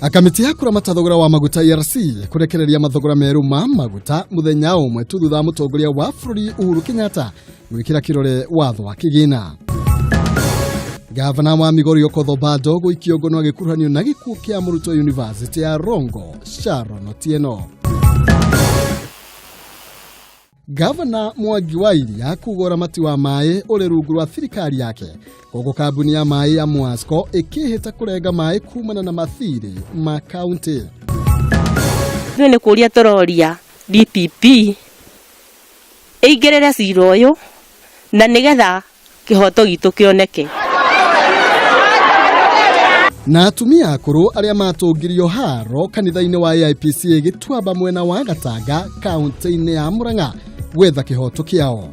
Kamĩtĩ ya kũramata thogora wa maguta ERC kũrekereria mathogora merũ ma maguta mũthenya ũmwe tu thutha wa mũtongoria wa bũrũri Uhuru Kenyatta gwĩkĩra kĩrore watho wa kĩgĩna. Gavana wa Migori Okoth Obado gũikio ngono agĩkuruhanio na gĩkuũ kĩa mũrutwo yunivasĩtĩ ya Rongo Sharon Otieno. Gavana Mwangi wa Iria kuga ũramati wa maĩ ũrĩ rungu rwa thirikari yake koguo kambuni ya maĩ ya Mwasco ĩkĩhĩta kũrenga maĩ kumana na mathirĩ ma kaunti. Ithuĩ nĩ kũria tũroria DPP ĩingĩrĩre cira ũyũ na nĩgetha kĩhoto gitũ kĩoneke. Na atumia akũrũ arĩa matũngirio haro kanitha-inĩ wa AIPCA Gĩtuamba mwena wa Gatanga kaunti-inĩ ya Murang'a gwetha kĩhoto kĩao.